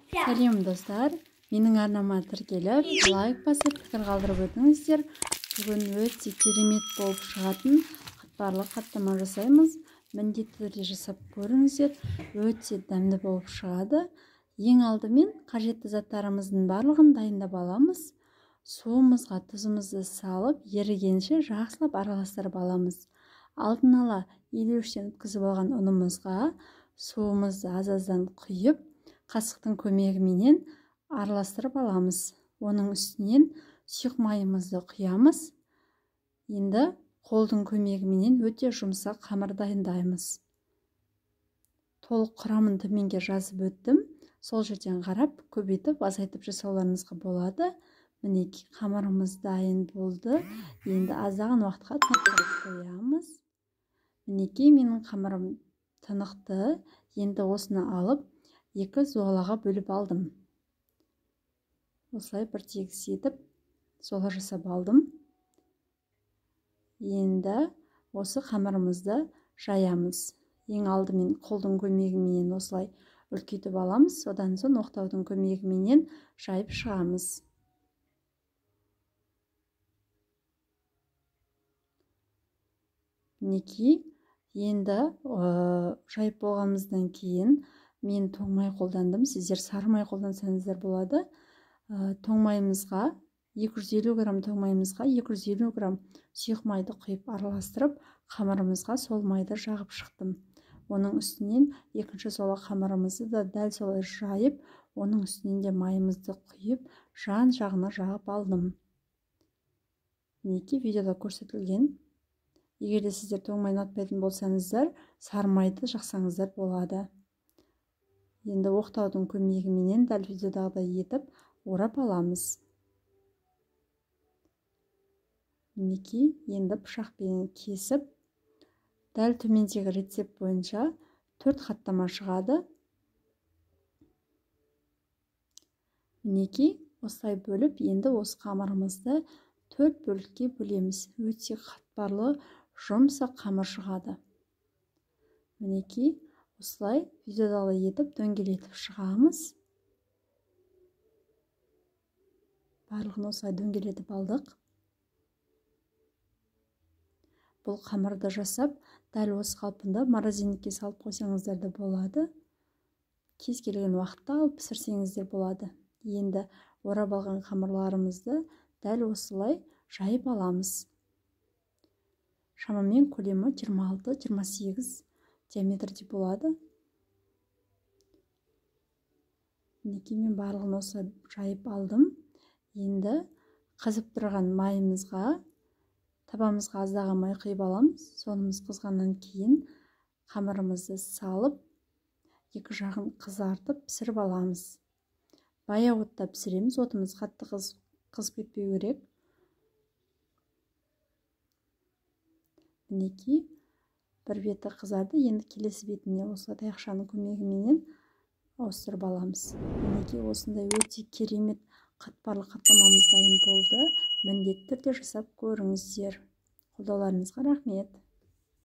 Сәлем достар, менің арнама тіркеліп, лайк басып, пікір қалдырып өтіңіздер. Бүгін өте керемет болып шығатын қатпарлы қаттама жасаймыз. Міндетті түрде жасап көріңіздер, өте дәмді болып шығады. Ең алдымен қажетті заттарымыздың барлығын дайындап аламыз. Суымызға тұзымызды салып, ерігенше жақсылап араластырып аламыз. Алдын ала илеуіштен өткізіп алған ұнымызға суымызды аз-аздан құйып, қасықтың көмегіменен араластырып аламыз. Оның үстінен сұйық майымызды құямыз. Енді қолдың көмегіменен өте жұмсақ қамыр дайындаймыз. Толық құрамын төменге жазып өттім. Сол жерден қарап, көбейтіп, азайтып жасауларыңызға болады. Мінекей қамырымыз дайын болды. Енді аздаған уақытқа тынықтырып қоямыз. Мінекей менің қамырым тынықты. Енді осыны алып, екі зуалаға бөліп алдым. Осылай бір тегіс етіп зуала жасап алдым. Енді осы қамырымызды жаямыз. Ең алдымен қолдың көмегіменен осылай үлкейтіп аламыз. Одан соң оқтаудың көмегіменен жайып шығамыз. Мінекей, енді жайып болғанымыздан кейін мен тоң май қолдандым. Сіздер сары май қолдансаңыздар болады. Тоң майымызға 250 грамм тоң майымызға 250 грамм сұйық майды құйып араластырып, қамырымызға сол майды жағып шықтым. Оның үстінен екінші сола қамырымызды да дәл солай жайып, оның үстінен де майымызды құйып, жан жағына жағып алдым. Мінекей видеода көрсетілген. Егер де сіздер тоң май ұнатпайтын болсаңыздар, сары майды жақсаңыздар болады. Енді оқтаудың көмегіменен дәл видеодағыдай етіп орап аламыз. Мінекей, енді пышақпен кесіп, дәл төмендегі рецепт бойынша 4 қаттама шығады. Мінекей, осылай бөліп, енді осы қамырымызды 4 бөлікке бөлеміз. Өте қатпарлы, жұмсақ қамыр шығады. Мінекей, осылай видеодағыдай етіп дөңгелетіп шығамыз. Барлығын осылай дөңгелетіп алдық. Бұл қамырды жасап, дәл осы қалпында морозильникке салып қойсаңыздар да болады. Кез келген уақытта алып пісірсеңіздер болады. Енді орап алған қамырларымызды дәл осылай жайып аламыз. Шамамен көлемі 26-28 диаметрде болады. Мінекей, мен барлығын осы жайып алдым. Енді қызып тұрған майымызға, табамызға аздаған май құйып аламыз. Сонымыз қызғаннан кейін қамырымызды салып, екі жағын қызартып пісіріп аламыз. Баяу отта пісіреміз, отымыз қатты қызып кетпеу керек. Мінекей, бір беті қызарды, енді келесі бетіне осылай таяқшаның көмегіменен ауыстырып аламыз. Мінекей, осындай өте керемет қатпарлы қаттамамыз дайын болды. Міндетті түрде жасап көріңіздер. Қолдауларыңызға рахмет.